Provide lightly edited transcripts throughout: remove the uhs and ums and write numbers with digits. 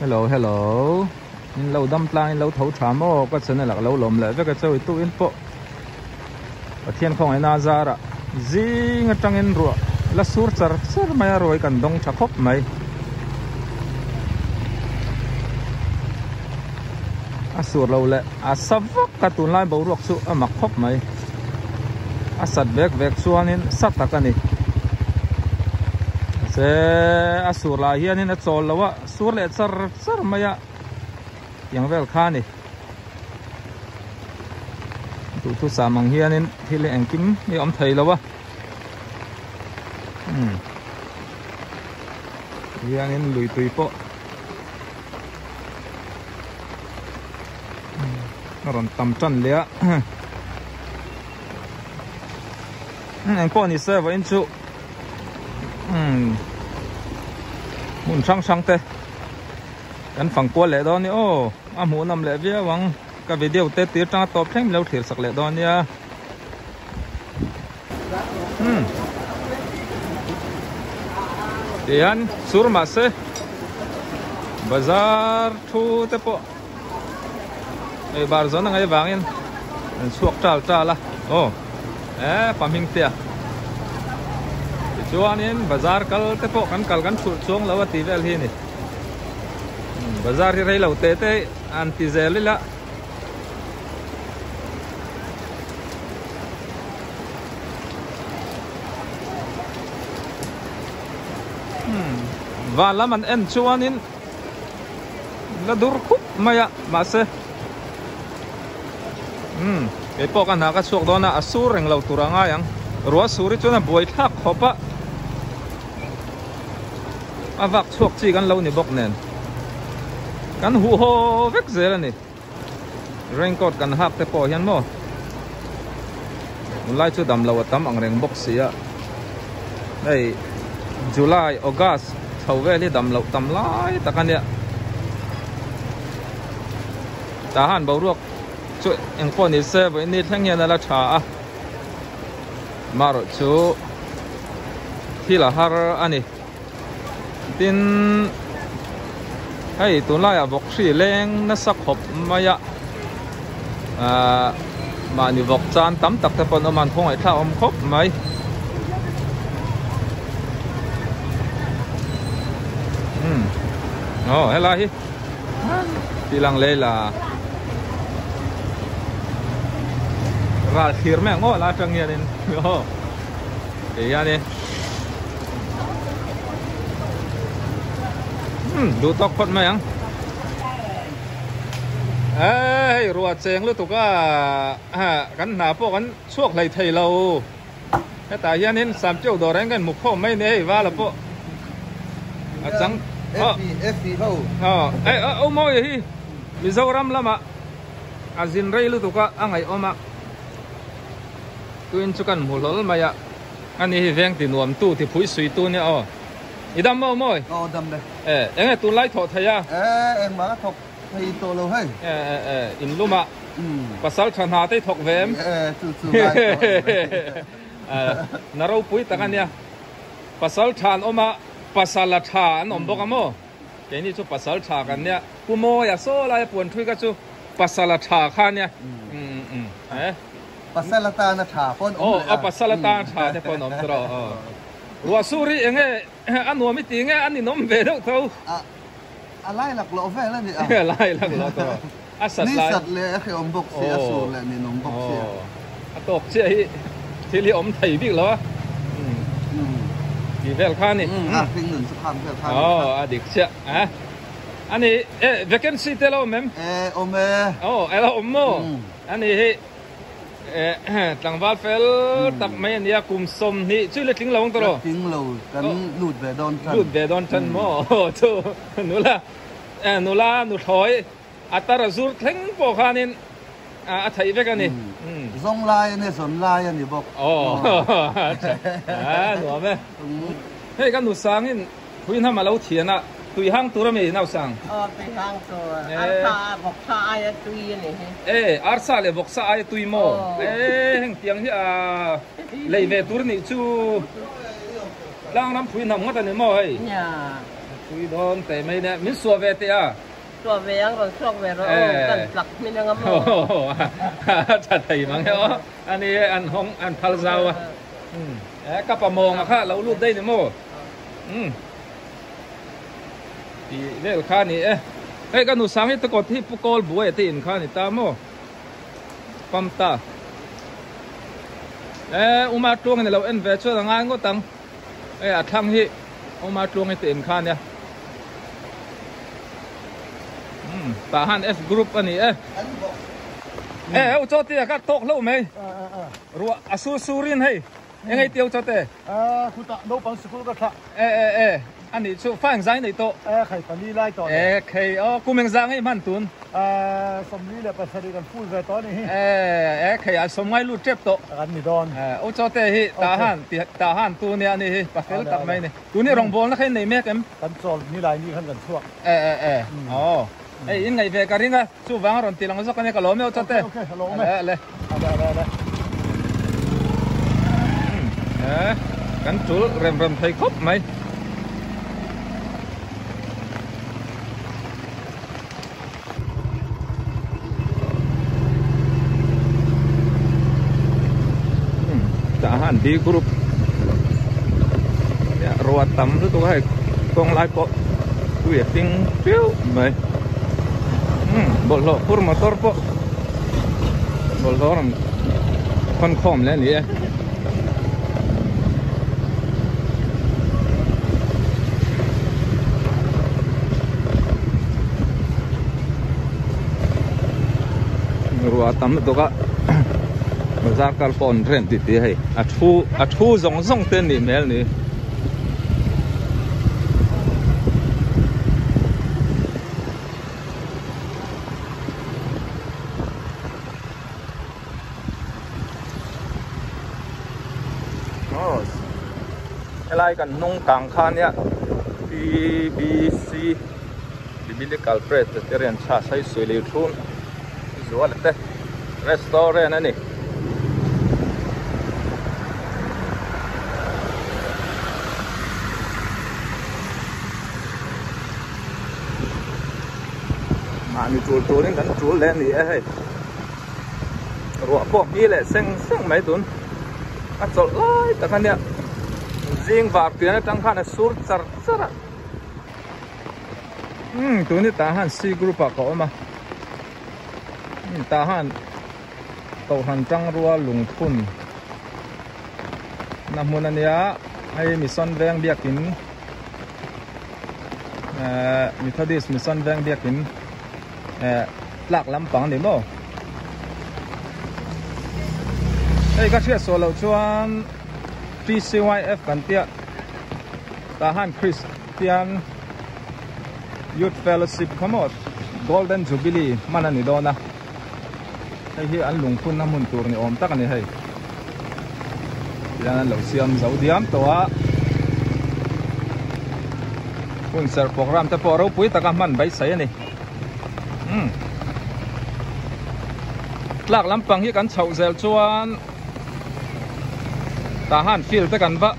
Hello hello in lo dam tlang in lo tho tha maw ka channel ah ka lo lawm leh vek a chawi tu in pawh Pathian khawngaihna a zarah zing atangin ruah la sur char char mai a ruai kan dawng tha khawp mai. A sur lo leh a sa vak a tunlai boruak chu a mak khawp mai. A sat vek vek chuanin sa tak a ni. Mahse a sur lah hianin a chawl lo a, sur leh char char mai a tiang vel kha a ni. Duhthusam ang hianin thil hi engkim hi a awm thei lo a. Umm hianin lui tui pawh a rawn tam tan leh a engpawh ni se vawiin chu umm hmun hrang hrang te kan fang kual leh dawn a ni aw a hmuh nawm leh viau ang ka video te tir tanga tawp thleng min lo thlir sak leh dawn nia umm tihian sur mahse bazar thu te pawh hei bar zawn ang avangin an chhuak tal tal a aw eh pa hming te a tichuanin bazar kal te pawh kan kal kan thulh chuang lo a tih vel hi a ni bazar hi rei lo te te an ti zel ila. Van lam an en chuanin la dur khup mai a mahse umm kei pawh ka hna ka chhuak dawn a a sur reng lo tur a ngai ang ruah sur hi chuan a buai thlak khawp a a vak chhuak chi kan lo ni bawk nen kan huh haw vek zel a ni. Raincoat kan hak te pawh hian maw tunlai chu dam lo a tam ang reng bawk si a hei July August chho vel hi dam loh tam lai tak a nia tah han boruak chu eng pawh ni se vawiin ni thleng hian a la tha a marawh chu thil a har a ni. Tin, hei tunlaiah vawk hri leng nasa khawp mai a, ahh mahni vawk chan tam tak te pawh an awm a, an khawngaih thlak awm khawp mai. Umm aw helai hi tih lang leh ila ral thlir mai ang aw lai atang hianin aw ti hianin. Umm duh tawk phawt mai ang. Eee hei ruah cheng lutuk a kan hna pawh kan chhuak hlei thei lo. Hetah hianin Samteu dawr hian kan hmu khawm mai a ni hei vala pawh a chang aw aw mawi hi Mizoram lamah a zin rei lutuk a a ngaihawm a tuin chu kan hmu hlawl mai a. Ani hi veng ti nuam tu ti phui sui tu nia aw. I dam maw mawi? Aw dam le. E, enge tunlai thawh thei a? E, engmah ka thawk thei tawh lo hei. E, e, e, in lum ah pasal tha hna te i thawk ve em? E, chu chu ngai tawh a ni mai. E, na ropui tak a nia. Pasal tha an awm a, pasal a tha an awm bawk a maw? Keini chu pasal tha kan nia. Pu Mawia saw laia puan thui kha chu pasal a tha kha a nia. Um, um, e. Pasal atana tha pawh an awm leh a. Aw, a pasal atana tha te pawh an awm tawh aw. Ruahsur hi enge a nuam i ti nge a ninawm ve deuh tho? A, a lai lak loh vel a ni a. A lai lak loh tawh. A sat lai. Ni sat leh a hrehawm bawk si, a sur leh ninawm bawk si. Aw, a tawk chiah hi thil hi awm thei bik lo a. Tih vel kha a ni. A hring nun chu khang vel kha a ni. Aw, a dik chiah a. A ni, e vacancy te lo awm em? E, awm e. Aw, a lo awm maw? A ni hi tlangval fel tak mai a nia, kum 20 chu i la tling lo ang tawh? La tling lo, kan lut ve dawn tan. Lut ve dawn tan maw? Chu nula, nula nuthlawi a tar a zur thleng pawh khanin a theih vek a ni. Zawng lai a nia, zawn lai a ni bawk. Aw, a nuam e. Hei ka nusangin Tui hnam a lo thian a, tui hang tur a mi nausang? Aw, tui hang tur. Arsa, vawksa aia tui a ni hi. E, arsa leh vawksa aia tui maw? E, heng tiang hi a lei ve tur nih chu tlang ram phui hnam ngawt a ni maw hei? Nia. Tui dawn teh mai nia, min suah ve teh a. Suah ve ang, rawn suak ve rawh aw, kan tlak hmin anga maw. A tha thei mang e aw, a ni e, an hawng, an phal zau a. E, ka pa mawnga kha lo lut daih ni maw? Umm, tih vel kha a ni e. Hei ka nu sang hi takawt hi Pu Kawl buai a te in kha a ni ta maw? Pam ta. E, Uma Tluangin a lo en ve chuan a ngai ngawt ang. Hei a thlang hi Uma Tluangi te in kha ania. Umm tah han F group a ni e. E eu chaw te ka tawk hlauh mai. Ruah a sur sur in hei. Eng ei teu chaw te. A khutah naupang sikul ka thlah. E e e a nih chu fa engzang in nei tawh. E khai pali lai tawh le. E khai aw kum engzang ei hman tun. E 47 kan full ve tawh a nih hi. E e khai a sawm ngai lut tep tawh. Kan ni dawn. E u chaw te hi tah han tah han tu nia a nih hi pasel tak mai a ni. Tun hi rawngbawlna kha in nei mek em? Kan chawl ni lai ni khan kan chhuak. E e e aw hei in ngaih ve ka ring a chuvang a rawn ti lang zawk a nia ka lawm e u chaw te. Ok ok a lawm e. Ale ale. Ale ale ale. E kan tul rem rem thei khawp mai. Tah han D group ruah tam lutuk a hei kawng lai pawh tui a tling piau mai bawlhhlawh phur motor pawh bawlhhlawh rawn khawn khawm leh a ni e. Ruah tam lutuk a bazar kal pawh an rem tih tih hei a thu a thu zawng zawng te anih hmel ni. Helai kan hnung kang kha nia PBC Biblical Presbyterian Church hei sui lei thum zual te restaurant a ni. Mahni tul turin kan tul leh a ni e hei. Ruah pawh hmi leh seng seng mai tun a chawlh lai tak a nia zing var pian atang khan a sur char char a umm tun hi tah han C group ah ka awm a umm tah han Kohhran Tangrua lungphun na hmun a nia hei Mission Veng biakin ehh Methodist Mission Veng biakin eh tlak lampang a ni maw hei ka hriat suah loh chuan P_C_Y_F kan tia tah han Christian Youth Fellowship kha maw Golden Jubilee hman a ni dawn a hei hi an lungphun na hmun tur ni awm tak a ni hei tihian an lo siam zo diam tawh a hun serh program te pawh ropui taka hman beisei a ni umm tlak lampang hi kan chhoh zel chuan tah han field te kan va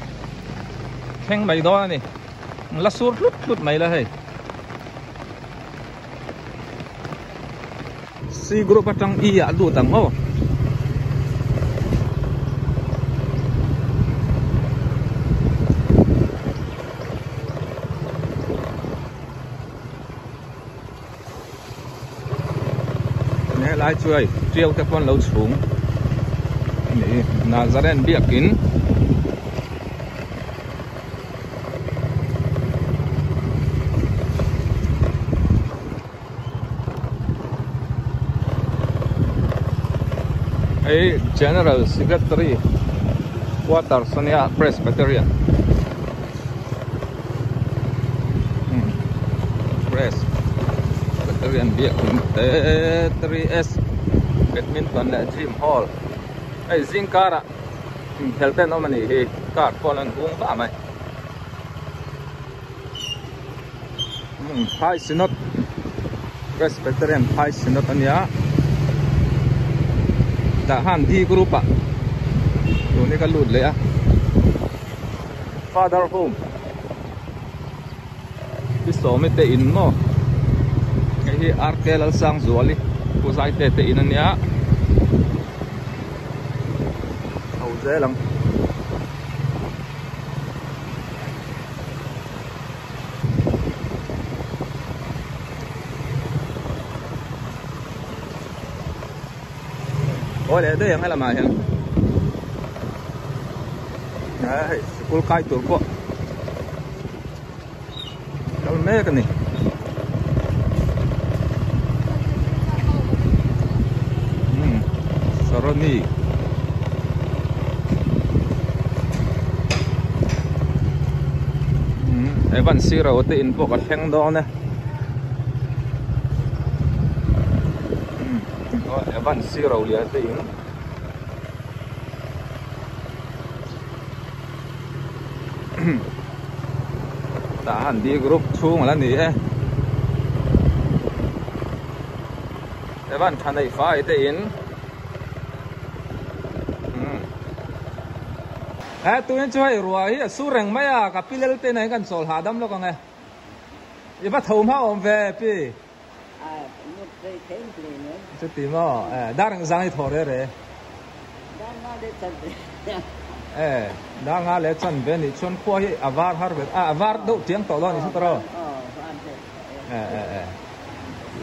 thleng mai dawn a ni la sur hlut hlut mai la hei. C group atang E ah lut ang aw. He lai chu hei tiau te pawh an lo chhung a ni Nazaren biakin. Hei General Secretary Quarters a nia Presbyterian Presbyterian biakin te 3S Badminton leh Gym Hall hei zingkarah Inkhel ten awm a nih hi car pawn an hung vah mai umm phai synod Presbyterian phai synod a nia tah han D group ah tun hi ka lut leh a father home. Pi Sawmi te in maw hei hi RK Lalsangzuali Pu Zaite te in ania chho zel ang. Aw leh daih ang helamah hian hei sikul kai tur pawh kal mek a ni. Saroni Evan siro te in pawh ka thleng dawn e. Evan siro lian te in tah han D group chhung ala ni e Evan tha nei fai te in he tuin chu hei ruah hi a sur reng mai a ka pi lel te nen kan chawl hahdam lawk ang e i va tho hma awm ve pi. Chuti maw? Eh, dar ang zang i thaw re re. Dar nga leh chan ve. Eh, dar nga leh chan ve nih chuan khua hi a var har ve, a var deuh chiang tawh lo a ni chu tawh. Eh, eh, eh.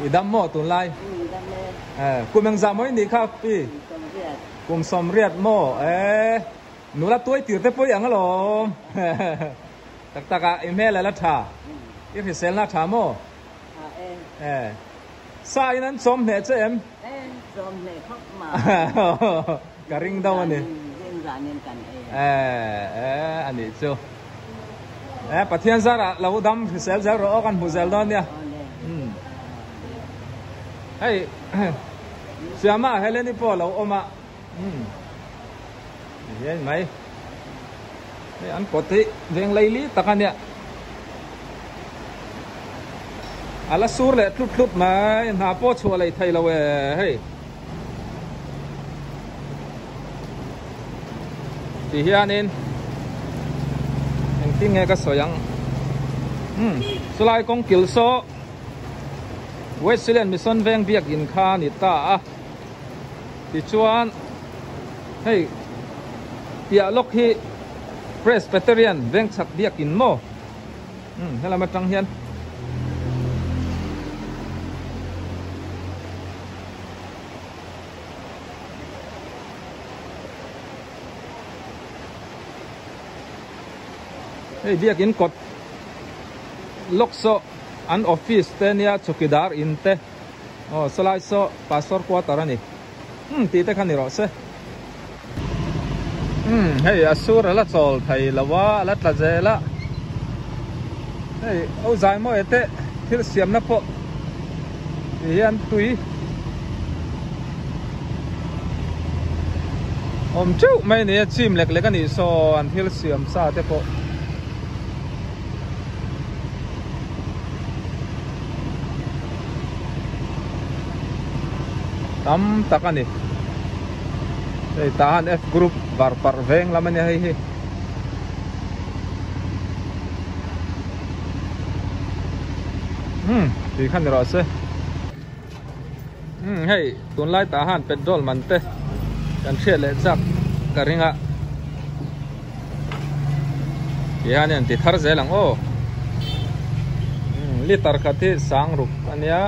I dam maw tunlai? Dam e. Eh, kum engzah maw i nih kha pi? Kum sawmriat. Kum sawmriat maw? Eh, nula tuai tir te pawh i ang alawm. Tak tak ah, i hmel a la tha. I hriselna a tha maw? Eh. Sa in an chawm hneh che em? Eh, chawm hneh khawp ma. Ka ring deuh a ni. Zing zan in kan ei. Eh, eh, a nih chu. Eh, Pathian zarah lo dam hrisel zel rawh aw kan hmu zel dawn nia. Hmm. Hei, Siama Heleni pawh lo awm a. Hmm. Hian mai. Hei an kawt hi veng laili tak a nia. A la sur leh tlut tlut mai hna pawh chhuah lei thei lo e hei. Ti hianin engtin nge ka sawi ang. Hmm chulai kawng kil saw Wesleyan Mission Veng biakin kha a ni ta a. Tichuan hei piah lawk hi Presbyterian Vengchhak biakin maw umm helam atang hian hei biakin kawt lawk saw an office te nia chawkidar in te. Aw sawlai saw pastor quarter a ni umm tih te kha ni rawh se umm hei a sur a la chawl thei lo a a la tla zel a hei o zai maw e teh thil siamna pawh ti hian tui awm teuh mai a ni a chim lek lek a nih saw an thil siam sa te pawh. Tam tak a ni hei tah han F group var parh veng lam a nia hei hi umm tui kha ni rawh se umm hei tunlai tah han petrol man te kan hriat leh chak ka ring a. Tihian an ti thar zel ang aw liter khat hi sang ruk a nia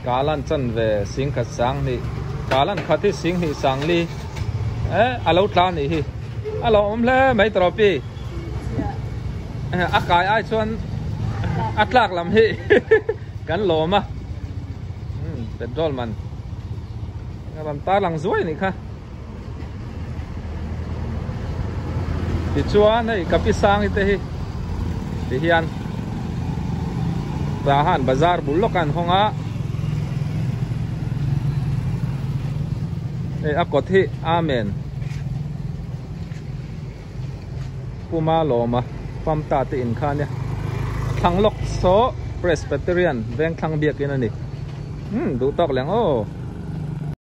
kalan chan ve sing khat sang hnih kalan khat hi sing hnih sang li eh a lo tla anih hi a lo awm hle mai tawpi a kai ai chuan a tlak lam hi kan lawm a petrol man a rawn tarlang zuai anih kha. Tichuan hei kapi sangi te hi ti hian tah han bazar bul lawk a an hawng a hei a kawt hi amen puma lawma famta te in kha ania thlang lawk saw presbyterian vengthlang biakin a ni umm duh tawk leng aw.